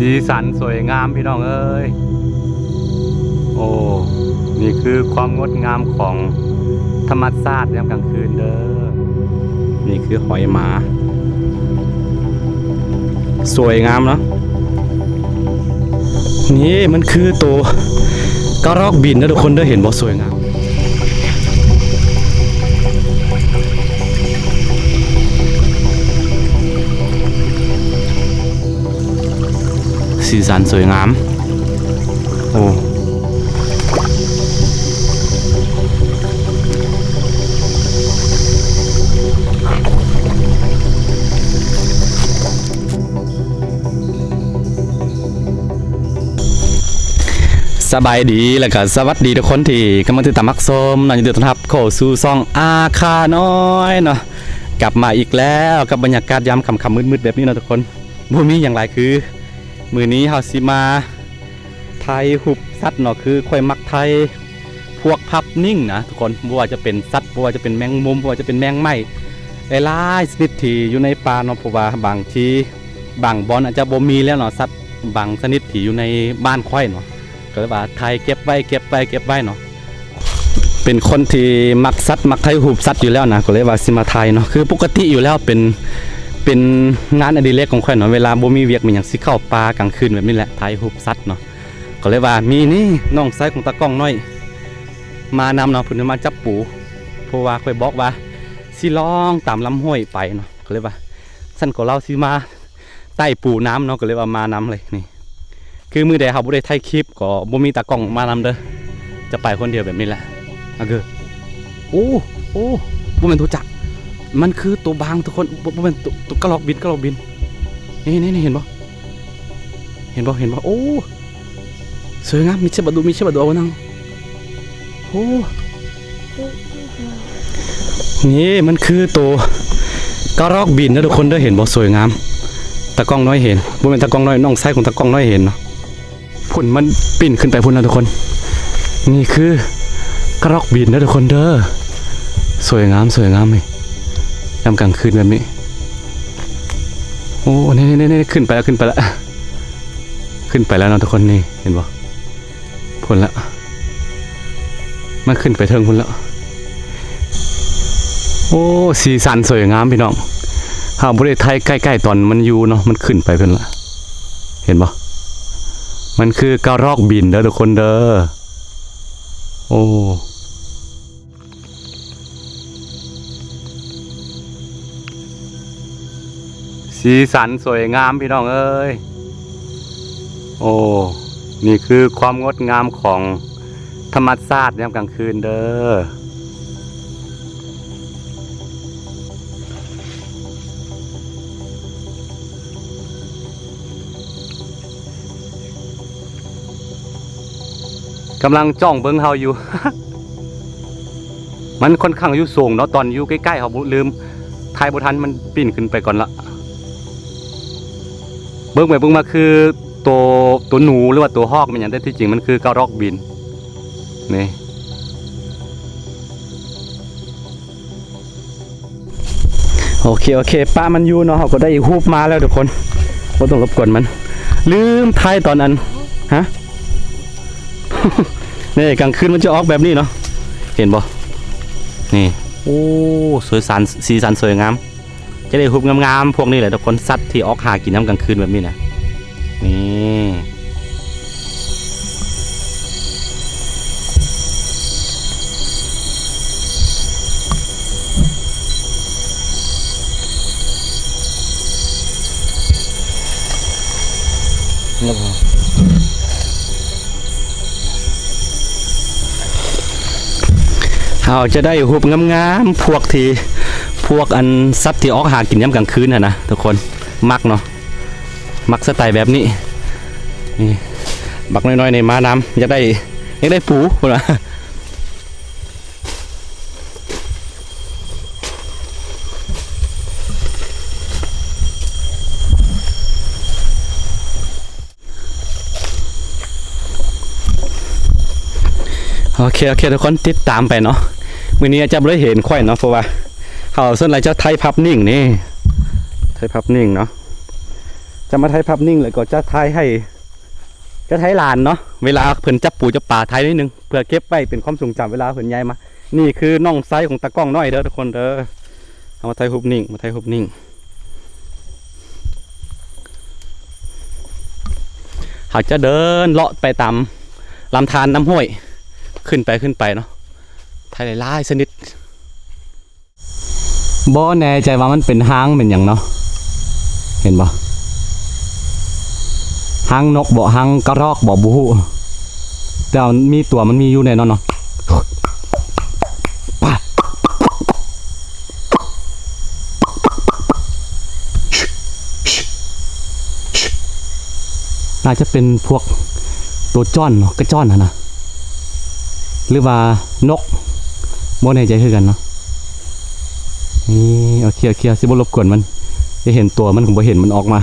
ສີສັນສວຍງາມພີ່ນ້ອງເອີຍ. ໂອ້ ນີ້ຄືຄວາມງົດງາມຂອງທຳມະຊາດຍາມກາງຄືນເດີ. ນີ້ຄືຫອຍໝາ ສວຍງາມເນາະ. ນີ້ມັນຄືໂຕກະຮອກບິນເດີທຸກຄົນເດີ. ເຫັນບໍ່? ສວຍງາມ. ສີສັນສວຍງາມ. ໂອ້ ສະບາຍດີ ແລ້ວກະສະຫວັດດີທຸກຄົນທີ່ກຳລັງຕິດຕາມຮັບຊົມເນາະ. ຍິນດີຕ້ອນຮັບເຂົ້າສູ່ຊ່ອງອາຄານ້ອຍເນາະ. ກັບມາອີກແລ້ວກັບບັນຍາກາດຍາມຄ່ຳໆມືດໆແບບນີ້ເນາະທຸກຄົນ. ບໍ່ມີຫຍັງຫຼາຍ ຄືມື້ນີ້ເຮົາຊິມາຖ່າຍຮູບສັດເນາະ. ຄືຂ້ອຍມັກຖ່າຍພວກພາບນິ່ງນະທຸກຄົນ, ບໍ່ວ່າຈະເປັນສັດ, ບໍ່ວ່າຈະເປັນແມງມຸມ, ບໍ່ວ່າຈະເປັນແມງໄມ້ ຫຼາຍໆຊະນິດທີ່ຢູ່ໃນປ່າເນາະ. ເພາະວ່າບາງທີ ບາງບ່ອນອາດຈະບໍ່ມີແລ້ວເນາະ, ສັດບາງຊະນິດທີ່ຢູ່ໃນບ້ານຂ້ອຍເນາະ. ກໍເລີຍວ່າຖ່າຍເກັບໄວ້ ເກັບໄວ້ ເກັບໄວ້ເນາະ. ເປັນຄົນທີ່ມັກສັດ ມັກຖ່າຍຮູບສັດຢູ່ແລ້ວນະ, ກໍເລີຍວ່າຊິມາຖ່າຍເນາະ. ຄືປົກກະຕິຢູ່ແລ້ວເປັນ ເປັນງານອະດິເລກຂອງຂ້ອຍເນາະ, ເວລາບໍ່ມີວຽກມີຫຍັງ ຊິເຂົ້າປ່າກາງຄືນແບບນີ້ແຫຼະ ຖ່າຍຮູບສັດເນາະ. ກໍເລີຍວ່າມີນີ້ ນ້ອງຊາຍຂອງຕາກ້ອງນ້ອຍມານຳເນາະ, ເພິ່ນມາຈັບປູ ເພາະວ່າຂ້ອຍບອກວ່າຊິລ່ອງຕາມລຳຫ້ວຍໄປເນາະ. ກໍເລີຍວ່າ ຊັ້ນກໍລາວຊິມາ ໄຕ່ປູນຳເນາະ, ກໍເລີຍວ່າມານຳເລີຍນີ້. ຄືມື້ໃດເຮົາບໍ່ໄດ້ຖ່າຍຄລິບ ກໍບໍ່ມີຕາກ້ອງມານຳເດີ, ຈະໄປຄົນດຽວແບບນີ້ແຫຼະ. ອາ ຄື ໂອ້ ໂອ້ ບໍ່ແມ່ນໂຕຈັກ, ມັນຄືໂຕບາງທຸກຄົນ, ບໍ່ ບໍ່ແມ່ນໂຕ ໂຕກະຮອກບິນ ກະຮອກບິນ. ນີ້ ນີ້ ນີ້ ເຫັນບໍ່? ເຫັນບໍ່? ເຫັນບໍ່? ໂອ້ ສວຍງາມ, ມີເຊບາດູ ມີເຊບາດູເອົານຳ. ໂອ້ ນີ້ມັນຄືໂຕກະຮອກບິນເດີທຸກຄົນເດີ. ເຫັນບໍ່? ສວຍງາມ. ຕາກ້ອງນ້ອຍເຫັນ, ບໍ່ແມ່ນຕາກ້ອງນ້ອຍ, ນ້ອງຊາຍຂອງຕາກ້ອງນ້ອຍເຫັນເນາະ. ພຸ້ນ ມັນປີນຂຶ້ນໄປພຸ້ນແລ້ວທຸກຄົນ. ນີ້ຄືກະຮອກບິນເດີທຸກຄົນເດີ. ສວຍງາມ ສວຍງາມນີ້ ຍາມກາງຄືນແບບນີ້. ໂອ້ ນີ້ໆໆ ຂຶ້ນໄປແລ້ວ ຂຶ້ນໄປແລ້ວ. ຂຶ້ນໄປແລ້ວເນາະທຸກຄົນ. ນີ້ເຫັນບໍ່? ພຸ້ນລະ ມັນຂຶ້ນໄປເທິງພຸ້ນລະ. ໂອ້ ສີສັນສວຍງາມພີ່ນ້ອງ. ເຮົາບໍ່ໄດ້ຖ່າຍໃກ້ໆຕອນມັນຢູ່ເນາະ, ມັນຂຶ້ນໄປພຸ້ນລະ. ເຫັນບໍ່? ມັນຄືກະຮອກບິນເດີທຸກຄົນເດີ. ໂອ້ ສີສັນສວຍງາມພີ່ນ້ອງເອີຍ. ໂອ້ ນີ້ຄືຄວາມງົດງາມຂອງທຳມະຊາດຍາມກາງຄືນເດີ. ກຳລັງຈ້ອງເບິ່ງເຮົາຢູ່. ມັນຂ້ອນຂ້າງຢູ່ສູງເນາະ, ຕອນຢູ່ໃກ້ໆເຮົາບໍ່ ລືມ ຖ່າຍບໍ່ທັນ, ມັນປີນຂຶ້ນໄປກ່ອນລະ. ເບິ່ງໄປເບິ່ງມາຄືໂຕ ໂຕໜູ ຫຼືວ່າໂຕຮອກແມ່ນຫຍັງ, ແຕ່ທີ່ຈິງມັນຄືກະຮອກບິນ. ນີ້ ໂອເຄ ໂອເຄ ປະມັນຢູ່ເນາະ. ເຮົາກໍໄດ້ຮູບມາແລ້ວທຸກຄົນ, ບໍ່ຕ້ອງລົບກວນມັນ. ລືມຖ່າຍຕອນອັນ ຮະ ນີ້ ກາງຄືນມັນຈະອອກແບບນີ້ເນາະ, ເຫັນບໍ່? ນີ້ ໂອ້ ສວຍສັນ ສີສັນສວຍງາມ. ຈະໄດ້ຮູບງາມໆພວກນີ້ແຫຼະທຸກຄົນ, ສັດທີ່ອອກຫາກິນຍາມກາງຄືນແບບນີ້ນະ. ນີ້ ເຮົາຈະໄດ້ຮູບງາມໆ ພວກທີ່ ພວກອັນສັດທີ່ອອກຫາກິນຍາມກາງຄືນຫັ້ນນະທຸກຄົນ. ມັກເນາະ, ມັກສະໄຕແບບນີ້. ນີ້ ບັກນ້ອຍໆນີ້ມານຳ, ຢາກໄດ້ ຢາກໄດ້ປູ ເພິ່ນວ່າ. ໂອເຄ ໂອເຄ ທຸກຄົນ ຕິດຕາມໄປເນາະ. ມື້ນີ້ອາດຈະບໍ່ໄດ້ເຫັນຂ້ອຍເນາະ, ເພາະວ່າເຮົາສ່ວນຫຼາຍຈະຖ່າຍພາບນິ່ງນີ້ ຖ່າຍພາບນິ່ງເນາະ. ຈ ຈະມາຖ່າຍພາບນິ່ງ ແລ້ວກໍຈະຖ່າຍໃຫ້ ຈະຖ່າຍຫຼານເນາະ ເວລາເພິ່ນຈັບປູຈັບປາ ຖ່າຍໜ້ອຍໜຶ່ງ ເພື່ອເກັບໄວ້ເປັນຄວາມຊົງຈຳເວລາເພິ່ນໃຫຍ່ມາ. ນີ້ຄືນ້ອງຊາຍຂອງຕາກ້ອງນ້ອຍເດີທຸກຄົນເດີ. ເຮົາມາຖ່າຍຮູບນິ່ງ ມາຖ່າຍຮູບນິ່ງ. ເຮົາຈະເດີນເລາະໄປຕາມລຳທານ ລຳຫ້ວຍ ຂຶ້ນໄປ ຂຶ້ນໄປເນາະ ໄທຫຼາຍໆຊະນິດ. ບໍ່ແນ່ໃຈວ່າມັນເປັນຮາງແມ່ນຫຍັງເນາະ ເຫັນບໍ່? ຮາງນົກບໍ ຮາງກະຮອກບໍ ບໍ່ຮູ້ ແຕ່ວ່າມີຕົວມັນມີຢູ່ແນ່ນອນເນາະ. ປາດ ໜ້າຈະເປັນພວກໂຕຈ້ອນເນາະ ກະຈ້ອນຫັ້ນນະ ຫຼືວ່ານົກ ບໍ່ແນ່ໃຈຄືກັນເນາະ. ນີ້ ໂອເຄ ໂອເຄ ຊິບໍ່ລົບກວນມັນ ໄດ້ເຫັນຕົວມັນ ກໍບໍ່ເຫັນມັນອອກມາ.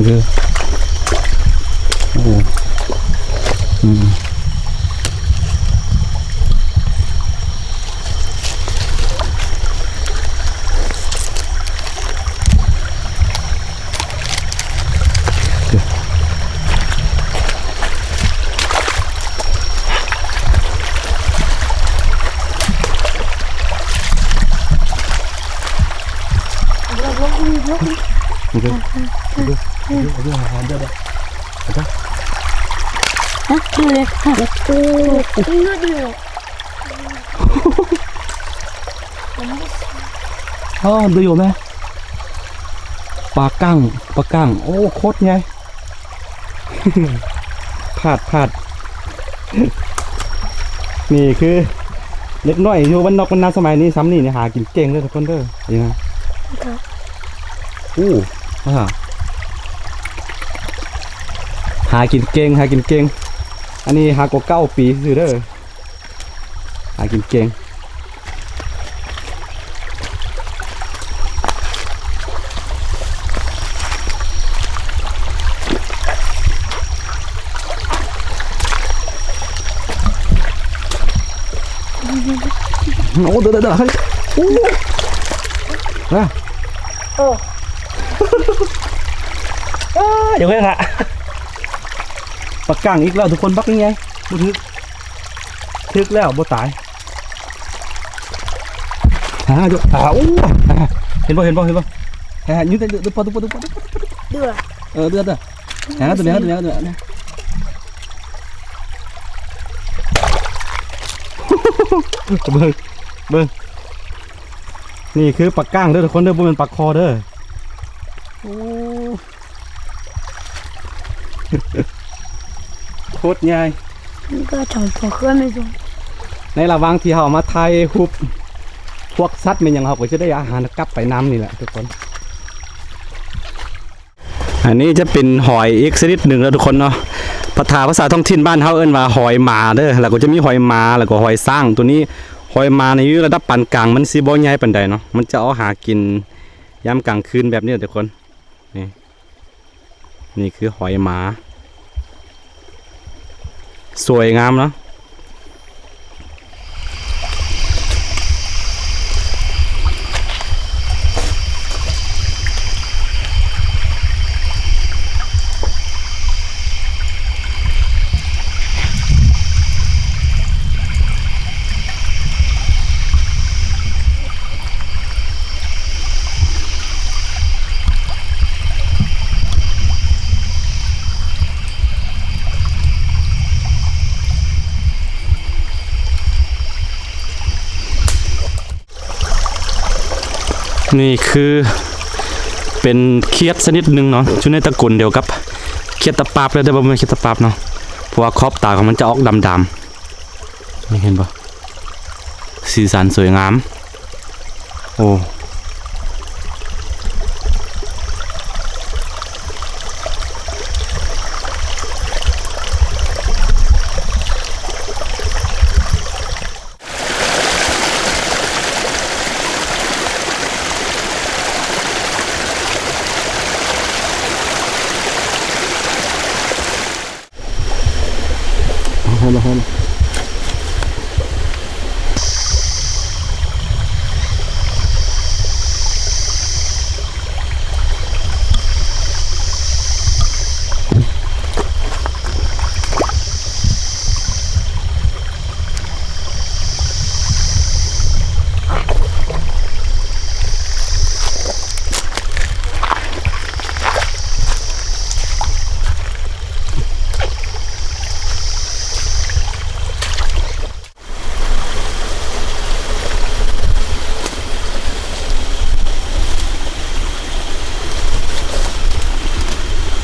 ເດີ ໂອ້ ອືມ. ອໍ ດູຢູ່ແມ ປາກ້າງ ປາກ້າງ ໂອ້ ໂຄດໃຫຍ່. ພາດ ພາດ ນີ້ຄືເດັກນ້ອຍຢູ່ບ້ານນອກບ້ານນາສະໄໝນີ້ ຊ່ຳນີ້ນີ້ຫາກິນເກັ່ງເດີທຸກຄົນເດີ. ນີ້ນະ ໂອ້ ຫາກິນເກັ່ງ ຫາກິນເກັ່ງ. ອັນນີ້ຫາກວ່າເກົ້າປີຊື່ເດີ. ຫາກິນເກັ່ງ. ໂອ້ ເດີໆໆ ໂອ້ ນະ ໂອ້ ເອີ ຢ່າເພິ່ງຫະ ປາກ້າງອີກແລ້ວທຸກຄົນ ບັກໃຫຍ່ ບໍ່ຖືກ ຖືກແລ້ວບໍ່ຕາຍ. ຫາ ຫາ ໂອ້ ເຫັນບໍ່ ເຫັນບໍ່ ເຫັນບໍ່ ຫາ ຢູ່ ເດີ ເດີ ປາ ເດີ ປາ ເດີ ປາ ເດີ ປາ ເດີ ເດີ ເອີ ເດີ ເດີ ຫາ ໂຕນີ້ ຫາ ໂຕນີ້ ຫາ ໂຕນີ້ ເບິ່ງ ເບິ່ງ ນີ້ຄືປາກ້າງເດີທຸກຄົນເດີ ບໍ່ແມ່ນປາຄໍເດີ. ໂອ້ ໂຄດໃຫຍ່ ໃນລະຫວ່າງທີ່ເຮົາມາຖ່າຍຮູບພວກສັດແມ່ນຫຍັງ ເຮົາກໍຈະໄດ້ອາຫານກັບໄປນຳນີ້ແຫຼະທຸກຄົນ. ອັນນີ້ຈະເປັນຫອຍອີກຊະນິດໜຶ່ງເດີທຸກຄົນເນາະ ພາ ພາສາທ້ອງຖິ່ນບ້ານເຮົາເອີ້ນວ່າຫອຍໝາເດີ ແລ້ວກໍຈະມີຫອຍໝາ ແລ້ວກໍຫອຍຊ້າງ. ໂຕນີ້ຫອຍໝານີ້ຢູ່ລະດັບປານກາງ ມັນຊິບໍ່ໃຫຍ່ປານໃດເນາະ ມັນຈະອອກຫາກິນຍາມກາງຄືນແບບນີ້ແຫຼະທຸກຄົນ. ນີ້ ນີ້ຄືຫອຍໝາ ສວຍງາມເນາະ. ນີ້ຄືເປັນຂຽດຊະນິດໜຶ່ງເນາະ ຢູ່ໃນຕະກຸນດຽວກັບຂຽດຕະປາບເລີຍ ແຕ່ວ່າບໍ່ແມ່ນຂຽດຕະປາບເນາະ ເພາະວ່າຂອບຕາຂອງມັນຈະອອກດຳໆ. ນີ້ເຫັນບໍ່? ສີສັນສວຍງາມ. ໂອ້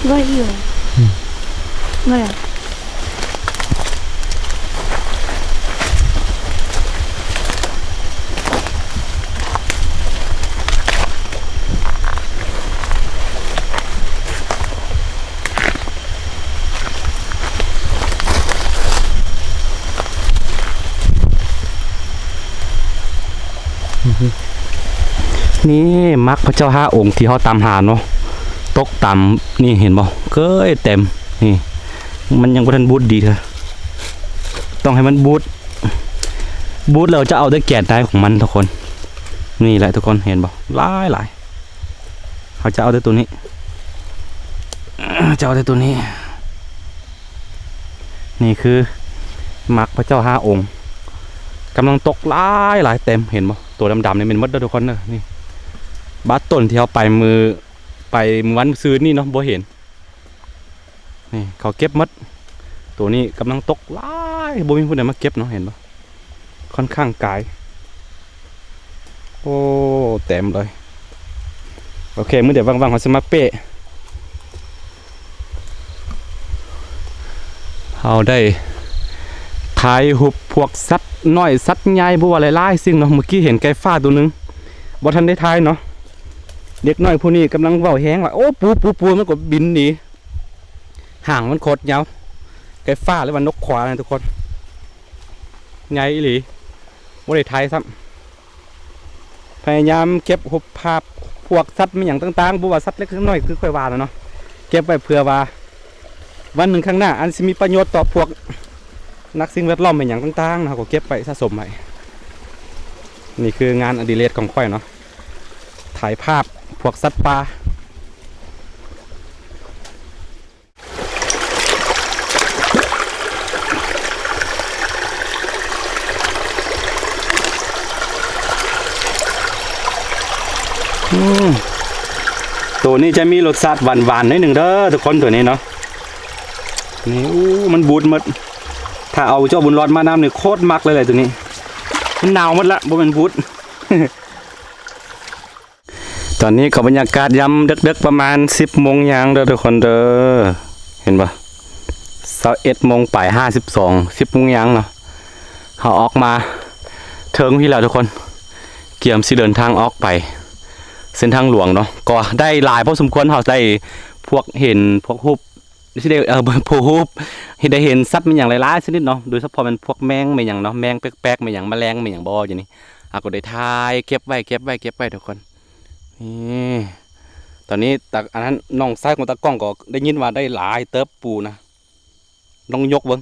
Right here. Hmm. Where? ນີ້ໝາກພະເຈົ້າຫ້າອົງທີ່ເຮົາຕາມຫາເນາະ ຕົກຕາມນີ້ເຫັນບໍ່ ເກີຍເຕັມນີ້ ມັນຍັງບໍ່ທັນບູດດີເທື່ອ ຕ້ອງໃຫ້ມັນບູດ ບູດແລ້ວຈະເອົາແຕ່ແກ່ນໄດ້ຂອງມັນທຸກຄົນ ນີ້ແຫຼະທຸກຄົນເຫັນບໍ່ ຫຼາຍໆ ເຮົາຈະເອົາແຕ່ໂຕນີ້ ຈະເອົາແຕ່ໂຕນີ້ ນີ້ຄືໝາກພະເຈົ້າຫ້າອົງ ກຳລັງຕົກຫຼາຍໆ ເຕັມ ເຫັນບໍ່ ໂຕດຳໆ ນີ້ແມ່ນໝົດເດີທຸກຄົນເດີ ນີ້ ບາດຕົ້ນທີ່ເຮົາໄປມື້ ໄປມື້ວັນຊືນນີ້ເນາະ ບໍ່ເຫັນ ນີ້ເຂົາເກັບໝົດ ໂຕນີ້ກຳລັງຕົກຫຼາຍ ບໍ່ມີຜູ້ໃດມາເກັບເນາະ ເຫັນບໍ່ ຄ່ອນຂ້າງກາຍ ໂອ້ ເຕັມເລີຍ ໂອເຄ ມື້ໃດວ່າງໆ ເຮົາຊິມາເປ້ ເຮົາໄດ້ຖ່າຍຮູບພວກສັດນ້ອຍສັດໃຫຍ່ ບໍ່ວ່າຫຼາຍໆສິ່ງເນາະ ມື້ກີ້ເຫັນໄກ່ຟ້າໂຕໜຶ່ງ ບໍ່ທັນໄດ້ຖ່າຍເນາະ ເດັກນ້ອຍຜູ້ນີ້ກຳລັງເວົ້າແຮງວ່າ ໂອ້ ປູ ປູ ປູ ມັນກໍບິນໜີ ຫາງມັນໂຄດຍາວ ໄກ່ຟ້າ ຫຼືວ່ານົກຂວານະທຸກຄົນ ໃຫຍ່ອີ່ຫຼີ ບໍ່ໄດ້ຖ່າຍຊ້ຳ ພະຍາຍາມເກັບຮູບພາບພວກສັດແມ່ນຫຍັງຕ່າງໆ ບໍ່ວ່າສັດເລັກສັດນ້ອຍ ຄືຂ້ອຍວ່າແຫຼະເນາະ ເກັບໄວ້ເພື່ອວ່າວັນໜຶ່ງຂ້າງໜ້າ ອັນຊິມີປະໂຫຍດຕໍ່ພວກນັກສິ່ງແວດລ້ອມແມ່ນຫຍັງຕ່າງໆ ເຮົາກໍເກັບໄວ້ສະສົມໄວ້ ນີ້ຄືງານອະດິເລກຂອງຂ້ອຍເນາະ ຖ່າຍພາບພວກສັດປ່າ. ອືມ ໂຕນີ້ຈະມີລົດຊາດຫວານໆ ໜ້ອຍໜຶ່ງເດີທຸກຄົນ ໂຕນີ້ເນາະ ນີ້ ໂອ້ ມັນບູດໝົດ ຖ້າເອົາເຈົ້າບຸນລອດມານຳນີ້ ໂຄດມັກເລີຍແຫຼະໂຕນີ້ ມັນໜາວໝົດລະ ບໍ່ແມ່ນບູດ. ຕອນນີ້ກໍບັນຍາກາດຍາມເດິກໆ ປະມານສິບໂມງຢ່າງເດີທຸກຄົນເດີ ເຫັນບໍ່ ຊາວເອັດໂມງປາຍຫ້າສິບສອງ ສິບໂມງຢ່າງເນາະ ເຮົາອອກມາເທິງພີ້ແລ້ວທຸກຄົນ ກຽມຊິເດີນທາງອອກໄປເສັ້ນທາງຫຼວງເນາະ ກໍໄດ້ຫຼາຍພໍສົມຄວນ ເຮົາໄດ້ພວກເຫັນພວກຮູບ ຊິໄດ້ ເອີ ພວກຮູບ ເຮັດໃຫ້ເຫັນສັດແມ່ນຫຍັງຫຼາຍໆຊະນິດເນາະ ໂດຍສະເພາະແມ່ນພວກແມງແມ່ນຫຍັງເນາະ ແມງແປກໆແມ່ນຫຍັງ ແມະແລງແມ່ນຫຍັງບໍ່ ຢູ່ນີ້ ເຮົາກໍໄດ້ຖ່າຍເກັບໄວ້ ເກັບໄວ້ ເກັບໄວ້ທຸກຄົນ ນີ້ ຕອນນີ້ຕາ ອັນນັ້ນ ນ້ອງຊາຍຂອງຕາກ້ອງກໍໄດ້ຍິນວ່າໄດ້ຫຼາຍເຕີບປູນະ ລອງຍົກເບິ່ງ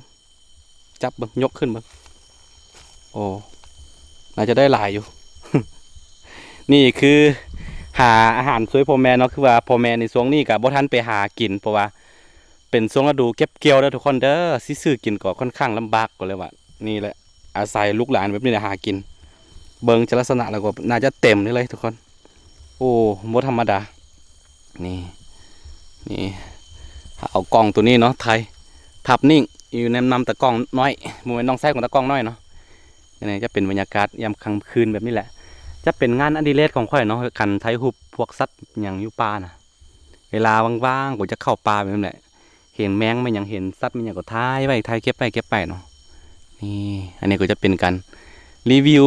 ຈັບເບິ່ງ ຍົກຂຶ້ນເບິ່ງ ໂອ້ ໜ້າຈະໄດ້ຫຼາຍຢູ່ ນີ້ຄືຫາອາຫານຊ່ວຍພໍ່ແມ່ເນາະ ຄືວ່າພໍ່ແມ່ໃນຊ່ວງນີ້ກໍບໍ່ທັນໄປຫາກິນ ເພາະວ່າ ເປັນຊ່ວງລະດູເກັບກ່ຽວເດີທຸກຄົນເດີ ຊິຊື້ກິນກໍຄ່ອນຂ້າງລຳບາກ ກໍເລີຍວ່າ ນີ້ແຫຼະ ອາໄສລູກຫຼານແບບນີ້ແຫຼະຫາກິນ ເບິ່ງຈາກລັກສະນະແລ້ວກໍໜ້າຈະເຕັມນີ້ເລີຍທຸກຄົນ ໂອ້ ບໍ່ທຳມະດາ ນີ້ ນີ້ ເອົາກ້ອງໂຕນີ້ເນາະ ຖ່າຍພາບນິ່ງຢູ່ນຳ ນຳຕາກ້ອງນ້ອຍ ບໍ່ແມ່ນນ້ອງຊາຍຂອງຕາກ້ອງນ້ອຍເນາະ ອັນນີ້ຈະເປັນບັນຍາກາດຍາມຄ່ຳຄືນແບບນີ້ແຫຼະ ຈະເປັນງານອະດິເລກຂອງຂ້ອຍເນາະ ຄັນຖ່າຍຮູບພວກສັດຫຍັງຢູ່ປ່ານະ ເວລາວ່າງໆ ກໍຈະເຂົ້າປ່າແບບນັ້ນແຫຼະ ເຫັນແມງແມ່ນຫຍັງ ເຫັນສັດແມ່ນຫຍັງກໍຖ່າຍໄວ້ ຖ່າຍເກັບໄວ້ ເກັບໄວ້ເນາະ ນີ້ ອັນນີ້ກໍຈະເປັນການຣີວິວ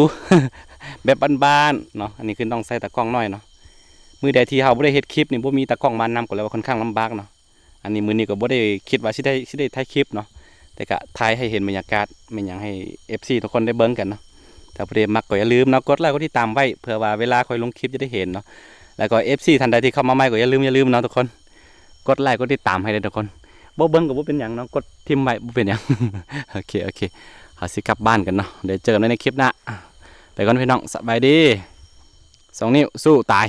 ແບບບ້ານໆເນາະ. ອັນນີ້ຄືຕ້ອງໃຊ້ຕາກ້ອງນ້ອຍເນາະ. ມື້ໃດທີ່ເຮົາບໍ່ໄດ້ເຮັດຄລິບນີ້ ບໍ່ມີຕາກ້ອງມານຳ ກໍເລີຍວ່າຄ່ອນຂ້າງລຳບາກເນາະ. ອັນນີ້ມື້ນີ້ກໍບໍ່ໄດ້ຄິດວ່າຊິໄດ້ ຊິໄດ້ຖ່າຍຄລິບເນາະ, ແຕ່ກະຖ່າຍໃຫ້ເຫັນບັນຍາກາດແມ່ນຫຍັງໃຫ້ເອັຟຊີທຸກຄົນໄດ້ເບິ່ງກັນເນາະ. ຖ້າຜູ້ໃດມັກກໍຢ່າລືມເນາະ ກົດໄລກົດຕິດຕາມໄວ້ ເພື່ອວ່າເວລາຂ້ອຍລົງຄລິບຈະໄດ້ເຫັນເນາະ. ແລ້ວກໍເອັຟຊີທ່ານໃດທີ່ເຂົ້າມາໃໝ່ກໍຢ່າລືມ ຢ່າລືມເນາະທຸກຄົນ ກົດໄລກົດຕິດຕາມໃຫ້ເດີ້ທຸກຄົນ. ບໍ່ເບິ່ງກໍບໍ່ເປັນຫຍັງເນາະ ກົດຖິ້ມໄວ້ບໍ່ເປັນຫຍັງ. ໂອເຄ ໂອເຄ ເຮົາຊິກັບບ້ານກັນເນາະ. ດຽວເຈີກັນໃນຄລິບໜ້າ. ໄປກ່ອນພີ່ນ້ອງ ສະບາຍດີ. ສອງນິ້ວສູ້ຕາຍ.